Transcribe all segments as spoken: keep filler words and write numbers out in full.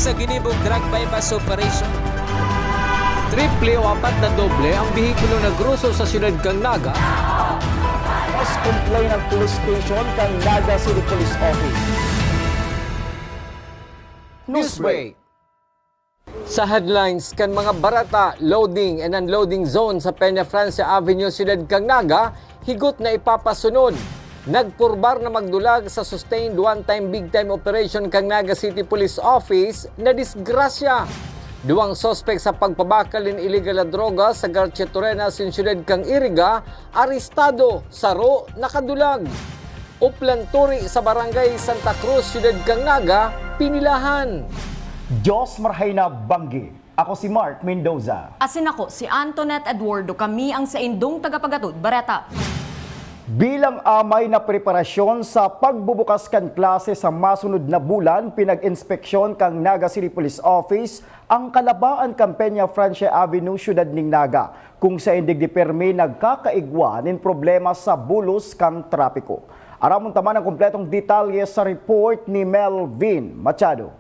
Sa ginibong drug buy-bust operation. Triple o apat na doble ang bihikulo na gruso sa siyudad kan Naga. Mas complain ang police station kan Naga City Police Office. Newsbreak. Sa headlines kan mga bareta, loading and unloading zone sa Peña Francia Avenue, siyudad kan Naga, higot na ipapasunod. Nagpurbar na magdulag sa sustained one-time big-time operation kan Naga City Police Office na disgrasya. Duwang suspek sa pagpabakal nin iligal na droga sa Garchitorena asin siyudad kan Iriga, arestado, saro, nakadulag. Oplan Turi sa Barangay Santa Cruz, siyudad kan Naga, pinilahan. Diyos marhay na banggi. Ako si Mark Mendoza. Asin ako si Antoinette Eduardo, kami ang saindong tagapagatod bareta. Bilang amay na preparasyon sa pagbubukas kan klase sa masunod na bulan, pinag-inspeksyon kan Naga City Police Office ang kalabaan kan Peña Francia Avenue, siyudad nin Naga, kung sain digdi permi nagkakaigwa nin problema sa bulos kan trapiko. Aramon ta man ang kompletong detalye sa report ni Melvin Machado.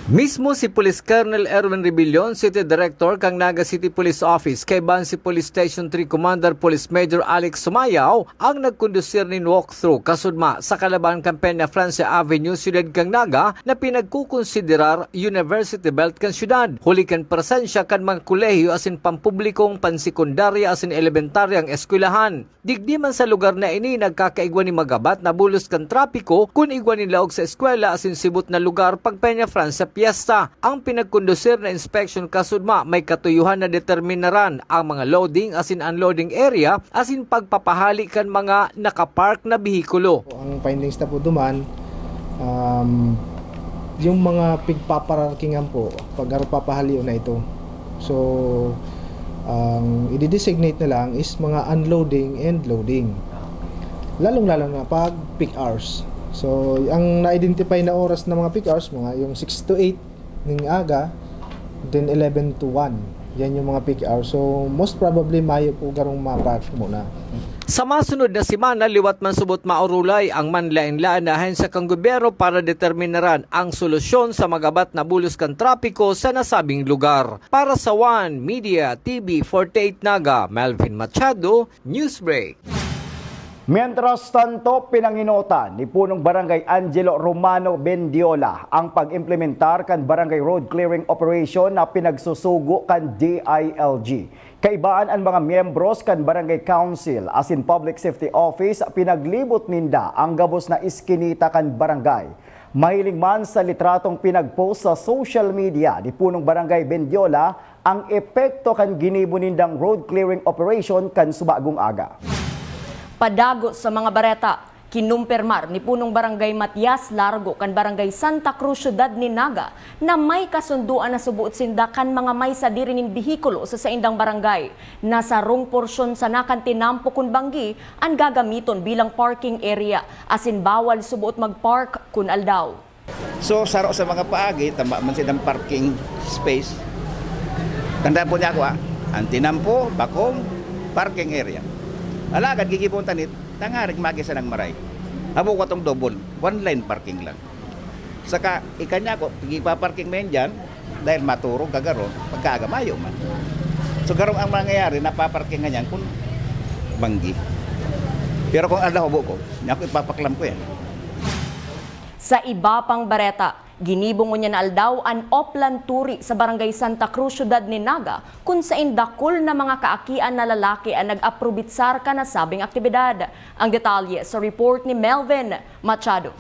Mismo si Police Colonel Erwin Rebellion, City Director kan Naga City Police Office, kaiba si Police Station three Commander Police Major Alex Sumayaw, ang nagkondusir nin walkthrough kasudma sa kalabaan kan Peña Francia Avenue, siyudad kan Naga, na pinagkukonsiderar University Belt kan siyudad, huli kan presensya kan mga kolehiyo asin pampublikong pansekundarya asin elementaryang eskwelahan. Digdi man sa lugar na ini, nagkakaigwa nin magabat na bulos kan trapiko kun igwa nin laog sa eskwela asin sibot na lugar pag Peña Francia Fiesta. Ang pinagkondusir na inspeksyon kasudma may katuyohan na determinaran ang mga loading asin unloading area asin pagpapahali kan mga nakapark na behikulo. Ang findings na po duman, um, yung mga pigpapararkingan po, pag papahalion na ito. So, ang i-designate na lang is mga unloading and loading. Lalong-lalo na pag peak hours. So, ang na-identify na oras ng mga peak hours, mga yung six to eight ning aga, then eleven to one. Yan yung mga peak hours. So, most probably, mayo po garong mapark muna. Sa masunod na semana, liwat man subot maurulay ang manlaen-laen na ahensya kan gobyerno para determinaran ang solusyon sa magabat na bulos kan trapiko sa nasabing lugar. Para sa One Media T V forty-eight Naga, Melvin Machado, Newsbreak. Mientras tanto, pinanginotan ni Punong Barangay Angelo Romano Bendiola ang pag-implementar kan Barangay Road Clearing Operation na pinagsusugo kan D I L G. Kaibaan an mga miyembros kan Barangay Council asin Public Safety Office, pinaglibot ninda ang gabos na iskinita kan barangay. Mahiling man sa litratong pinag-post sa social media ni Punong Barangay Bendiola ang epekto kan ginibo nindang road clearing operation kan subagong aga. Padagos sa mga bareta, kinumpirmar ni Punong Barangay Matias Largo kan Barangay Santa Cruz, Siyudad nin Naga, na may kasundoan na suboot sinda kan mga may sadiri nin behikulo sa saindang barangay, na sarong porsyon sana kan tinampo kun banggi an gagamiton bilang parking area, asin bawal suboot mag-park kun aldaw. So, saro sa mga paagi, tama man silang parking space. Tandaan po niya ako, ha? Ang tinampo, bakong, parking area. Alagad, gigibon tanit, tangarig magi sanang maray. Abo ko itong double, one lane parking lang. Saka, ikanya ko, ipaparking mo yan dyan, dahil maturog ka garo, pagkaaga mayo man. So, garong ang mangyayari, napaparking nga yan kung banggi. Pero kung aldaw, hubo ko, niya ako ipapaklam ko yan. Sa iba pang bareta, ginibo ngunyan na aldaw an Oplan Turi sa Barangay Santa Cruz, Siyudad nin Naga, kun sain dakul na mga kaakian na lalaki an nag-aprobitsar kan nasabing aktibidad. Ang detalye sa report ni Melvin Machado.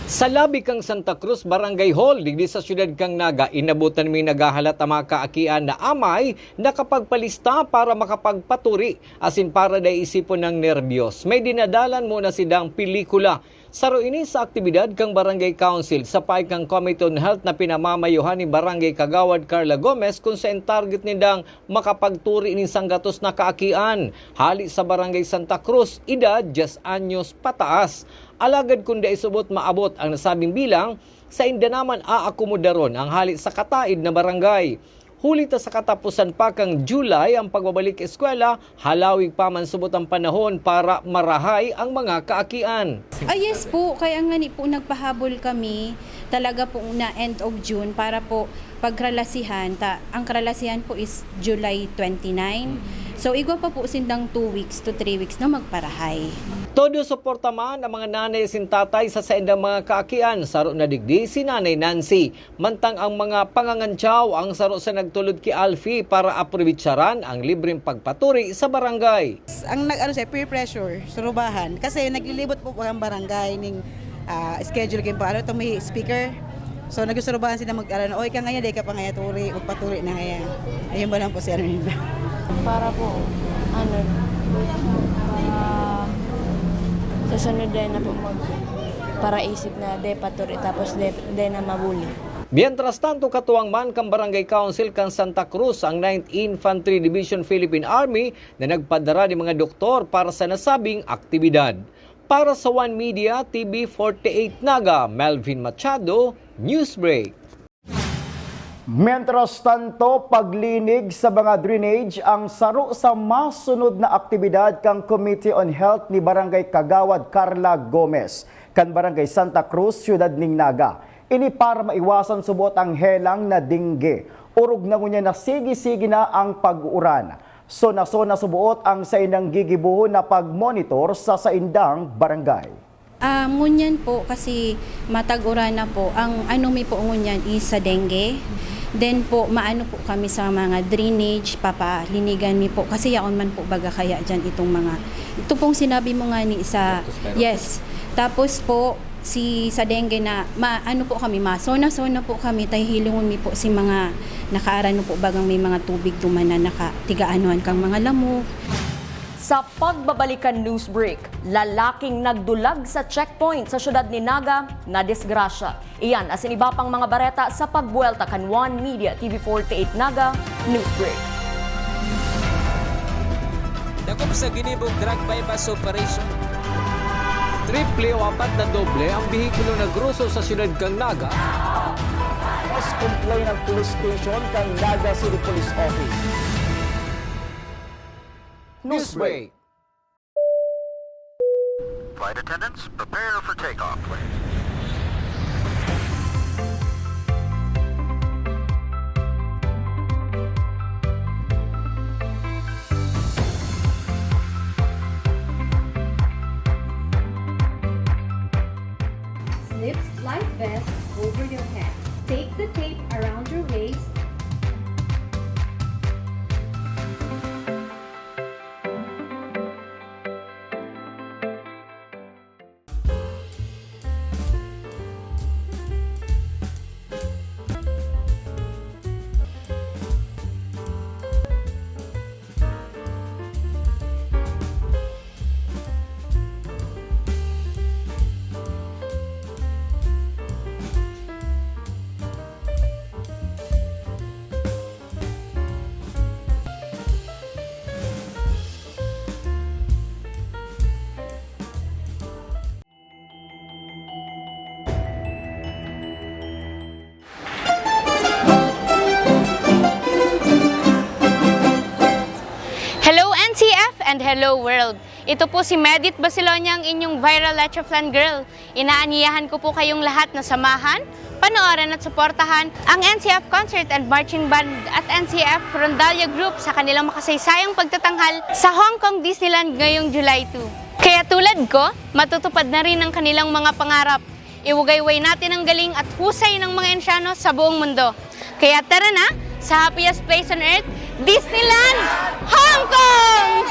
Sa labi kan Santa Cruz Barangay Hall, digdi sa siyudad kan Naga, inabotan mi naghahalat ang mga kaakian na amay nakapagpalista para makapagpaturi, asin para dai isipon nin nerbiyos. May dinadalan muna sidang pelikula. Saro ini sa aktibidad kan Barangay Council sa payo kan Committee on Health na pinamamayohan ni Barangay Kagawad Carla Gomez, kun sain target nindang makapagturi nin sanggatos na kaakian hali sa Barangay Santa Cruz, edad dyes anyos pataas. Alagad kun dai subot maabot ang nasabing bilang, sainda naman aakomodaron ang hali sa kataed na barangay. Huli ta sa kataposan pa kan July ang pagbabalik eskwela, halawig pa man subot ang panahon para marahay ang mga kaakian. Ah, yes po, kaya ngani po nagpahabol kami talaga po na end of June para po pagkralasihan, ta, ang kralasihan po is July twenty-nine. Mm. So, igwa pa po sindang two weeks to three weeks na magparahay. Todo suporta man ang mga nanay asin tatay sa saindang mga kaakian, saro na digdi si Nanay Nancy. Mantang ang mga pangangantyaw, ang saro sa nagtulod ki Alfie para aprobetsaran ang libreng pagpaturi sa barangay. Ang nag-ano siya, peer pressure, surubahan. Kasi naglilibot po ang barangay ning, ah, schedule kayo pa. Ano itong may speaker? So, nagsusurubahan sila mag-ano, "Oy, ka ngayon, di ka pa ngaya turi, magpaturi na ngayon." Ayun ba lang po si ano nila? Para po, ano, para sa sunod din na po mag-, para isip na de paturi, tapos de, de na mabuli. Mientras tanto, katuwang man kan Barangay Council kan Santa Cruz ang Ninth Infantry Division Philippine Army na nagpadara nin mga doktor para sa nasabing aktibidad. Para sa One Media, T V forty-eight Naga, Melvin Machado, Newsbreak. Mientras tanto, paglinig sa mga drainage ang saro sa masunod na aktibidad kan Committee on Health ni Barangay Kagawad Carla Gomez, kan Barangay Santa Cruz, Siyudad nin Naga. Ini para maiwasan subot ang helang na dengue. Orog na ngunyan na sige-sige na ang pag-uuran. Sona-sona subot ang saindang gigibohon na pag-monitor sa saindang barangay. Ah, ngunyan po kasi matag-uran na po. Ang ano mi po ngunyan is sa dengue. Then po, maano po kami sa mga drainage, papalinigan mi po. Kasi yaon man po baga kaya dyan itong mga, ito pong sinabi mo nga ni sa, yes. Tapos po, si, sa dengue na, ma-, ano po kami, ma-, sona-sona po kami, tahihilingon mi po si mga nakaarano po bagang may mga tubig duman na nakatigaanoan kang mga lamok. Sa pagbabalik kan Newsbreak, lalaking nagdulag sa checkpoint sa siyudad nin Naga, nadisgrasya. Iyan asin iba pang mga bareta sa pagbuwelta kan One Media T V forty-eight Naga Newsbreak. Dakop sa ginibong drug buy-bust operation. Triple o apat na doble ang behikulo na groso sa siyudad kan Naga. Mas complain ang police station kan Naga City Police Office. Newsbreak. Flight attendants, prepare for takeoff, please. Slip life vest over your head. Take the tape around your waist. Hello, N C F, and hello, world! Ito po si Medit Basilonia, ang inyong viral Leche Flan Girl. Inaanyayahan ko po kayong lahat na samahan, panoorin at suportahan ang N C F Concert and Marching Band at N C F Rondalla Group sa kanilang makasaysayang pagtatanghal sa Hong Kong Disneyland ngayong July two. Kaya tulad ko, matutupad na rin ang kanilang mga pangarap. Iwagayway natin ang galing at husay ng mga Ensyano sa buong mundo. Kaya tara na sa happiest place on earth, Disneyland, Hong Kong!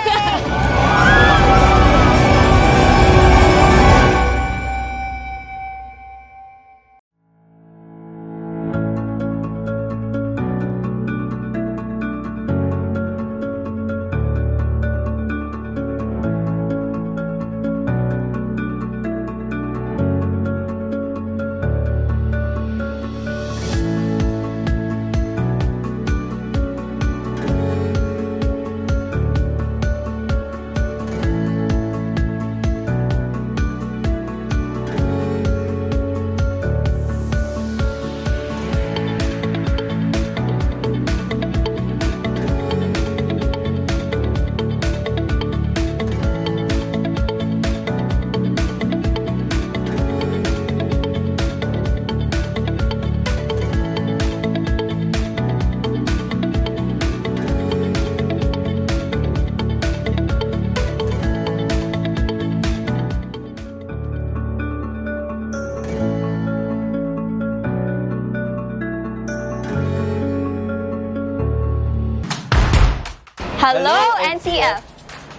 Hello, N C F!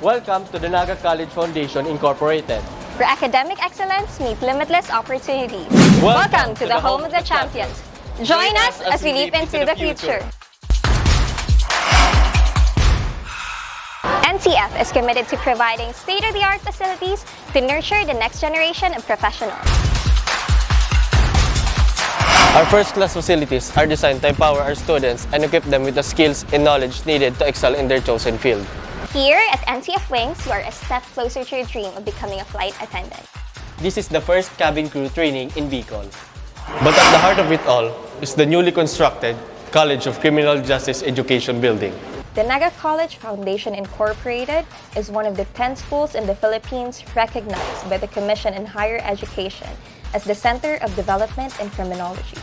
Welcome to the Naga College Foundation Incorporated, where academic excellence meets limitless opportunities. Welcome to the home of the champions. Join us as we leap into the future. N C F is committed to providing state-of-the-art facilities to nurture the next generation of professionals. Our first-class facilities are designed to empower our students and equip them with the skills and knowledge needed to excel in their chosen field. Here at N C F Wings, you are a step closer to your dream of becoming a flight attendant. This is the first cabin crew training in Bicol. But at the heart of it all is the newly constructed College of Criminal Justice Education Building. The Naga College Foundation Incorporated is one of the ten schools in the Philippines recognized by the Commission on Higher Education as the Center of Development in Criminology.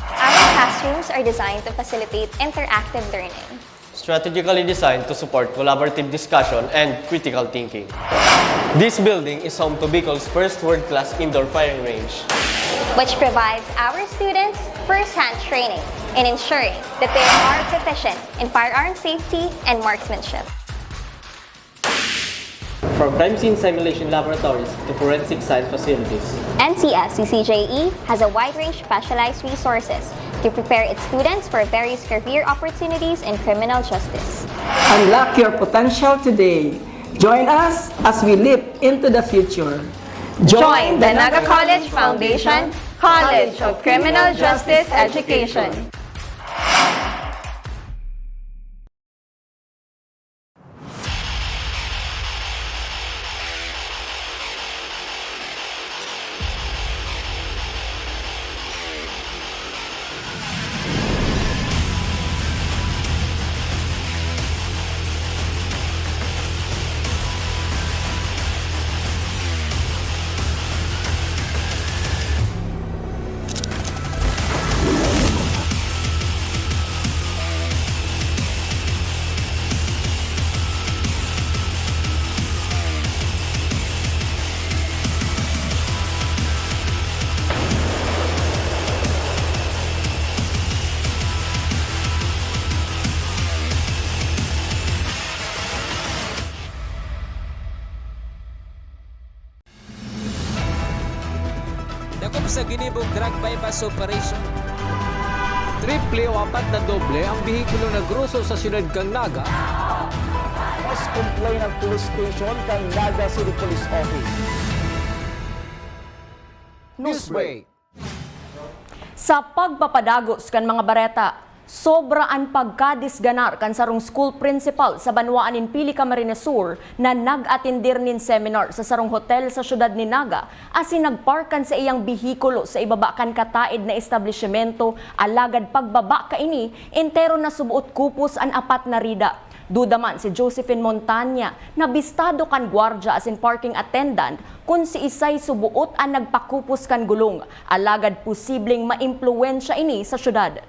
Our classrooms are designed to facilitate interactive learning, strategically designed to support collaborative discussion and critical thinking. This building is home to Bicol's first world-class indoor firing range, which provides our students first-hand training in ensuring that they are proficient in firearm safety and marksmanship. From crime scene simulation laboratories to forensic science facilities, N C S C C J E has a wide range of specialized resources to prepare its students for various career opportunities in criminal justice. Unlock your potential today. Join us as we leap into the future. Join the Naga College Foundation College of Criminal Justice Education. Dakop sa ginibong drug buy-bust operation. Triple o apat na doble ang behikulo na groso sa siyudad kan Naga. Mas complain ang police station kan Naga City Police Office. Newsbreak. Sa pagpapadagos kan mga bareta, sobra an pagkadisganar kan sarong school principal sa banwaan nin Pili, Camarines Sur na nag-atendir nin seminar sa sarong hotel sa siyudad nin Naga asin nagpark kan saiyang behikulo sa ibaba kan kataed na establisimento, alagad pagbaba kaini, entero na suboot kupos an apat na rida. Duda man si Josephine Montanya na bistado kan gwardya asin parking attendant kun siisay suboot an nagpakupos kan gulong, alagad posibleng maimpluwensya ini sa syudad.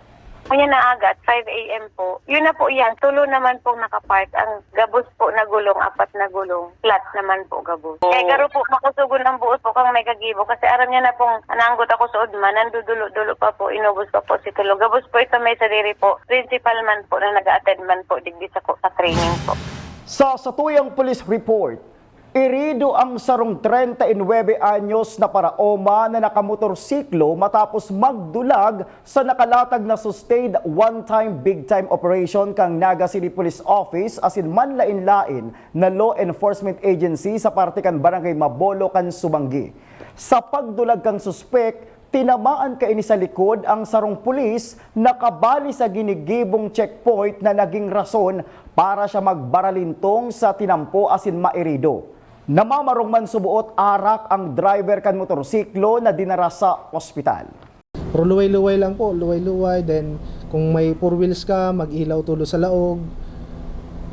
Kanya na aga at five a m po. Yun na po yan. Tulo naman pong nakapark. Ang gabos po na gulong, apat na gulong. Flat naman po gabos. Kaya garo po, makusugon ang buot po kang may kagibo. Kasi aram niya na pong naanggot ako sa udma, nandudulo-dulo pa po, inubos pa po si Tulo. Gabos po ito may sadiri po. Principal man po na nag-attend man po digdi sa, sa training po. Sa satuyang police report, irido ang sarong treinta y nuebe anyos na paraoma na nakamotorsiklo matapos magdulag sa nakalatag na sustained one-time big-time operation kan Naga City Police Office asin manlaen-laen na law enforcement agency sa parte kan Barangay Mabolo kan Sumanggi. Sa pagdulag kan suspek, tinamaan kaini sa likod ang sarong pulis na kabali sa ginigibong checkpoint na naging rason para siya magbaralintong sa tinampo asin mairido. Namamarong man suboot arak ang driver kan motorsiklo na dinara sa ospital. Pero luway-luway lang po, luway-luway. Then, kung may four wheels ka, mag-ilaw tulo sa laog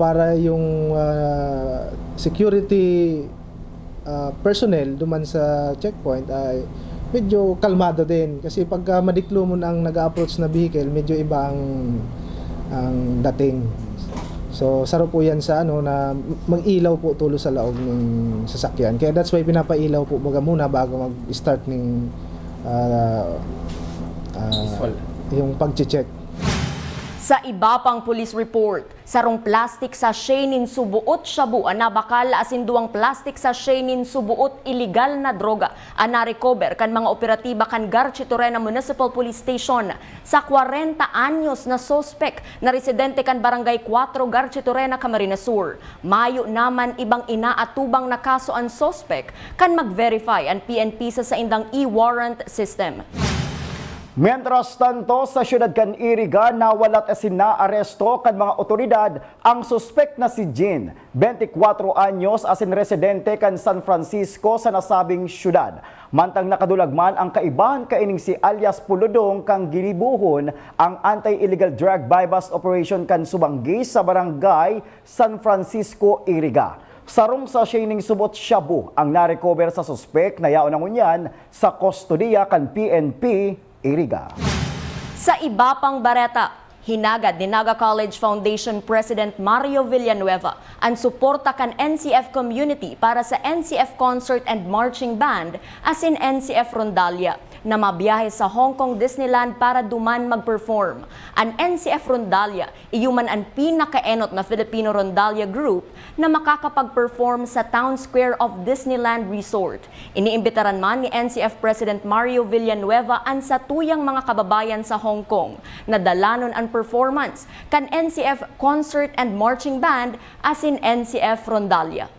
para yung, ah, security, ah, personnel duman sa checkpoint ay medyo kalmado din. Kasi pagka madiklo mo na ang nag-a-approach na vehicle, medyo iba ang, ang dating. So, saro po yan sa ano, na mag-ilaw po tulo sa laog ng sasakyan. Kaya that's why pinapailaw po baga muna bago mag-start ng, ah, ah, yung pag-check. Sa iba pang police report, sarong plastic sachet nin suboot shabu an nabakal asin duwang plastic sachet nin suboot ilegal na droga an narecover kan mga operatiba kan Garchitorena Municipal Police Station sa kwarenta anyos na suspek na residente kan Barangay Cuatro, Garchitorena, Camarines Sur. Mayo naman ibang inaatubang na kaso an suspek kan mag-verify an P N P sa saindang e-warrant system. Mientras tanto, sa siyudad kan Iriga, nawalat asin naaresto kan mga otoridad ang suspek na si Jean, bente kwatro anyos, asin residente kan San Francisco sa nasabing siyudad. Mantang nakadulag man ang kaibahan kaining si alias Puludong kan ginibohon ang anti-illegal drug buy-bust operation kan Subanggi sa barangay San Francisco, Iriga. Sarong sachet ning subot shabu ang narecover sa suspek na yaon na ngunyan sa kustodiya kan P N P Iriga. Sa iba pang bareta, hinagad ni Naga College Foundation President Mario Villanueva an suporta kan N C F community para sa N C F Concert and Marching Band asin N C F Rondalla na mabiyahe sa Hong Kong Disneyland para duman mag-perform. An N C F Rondalla iyo man an pinakaenot na Filipino rondalla group na makakapag-perform sa Town Square of Disneyland Resort. Iniimbitaran man ni N C F President Mario Villanueva an satuyang mga kababayan sa Hong Kong na dalanon an performance kan N C F Concert and Marching Band asin N C F Rondalla.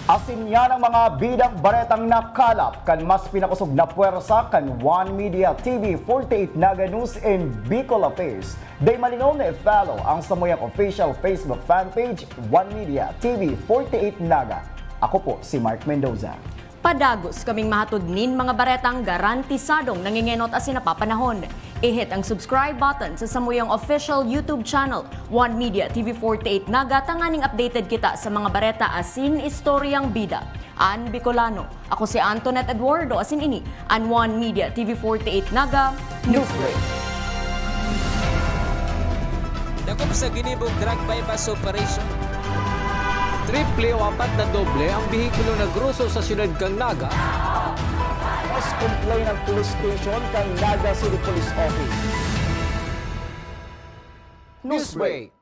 Asin yan ang mga bidang baretang nakalap kan mas pinakosog na pwersa kan One Media T V forty-eight Naga News and Bicol Affairs. Dai malingaw na i-follow ang samuyang official Facebook fan page, One Media T V forty-eight Naga. Ako po si Mark Mendoza. Padagos kaming mahatod nin mga baretang garantisadong nangengenot asin napapanahon. I-hit ang subscribe button sa samuyang official YouTube channel, One Media T V forty-eight Naga, tanganing updated kita sa mga bareta asin istoryang bida. An Bicolano, ako si Antoinette Eduardo, asin ini an One Media T V forty-eight Naga Newsbreak. Dakop sa ginibong drug buy-bust operation. Triple o apat na doble ang behikulo na groso sa siyudad kan Naga. Mas complain ang police station kan Naga City Police Office. Newsbreak.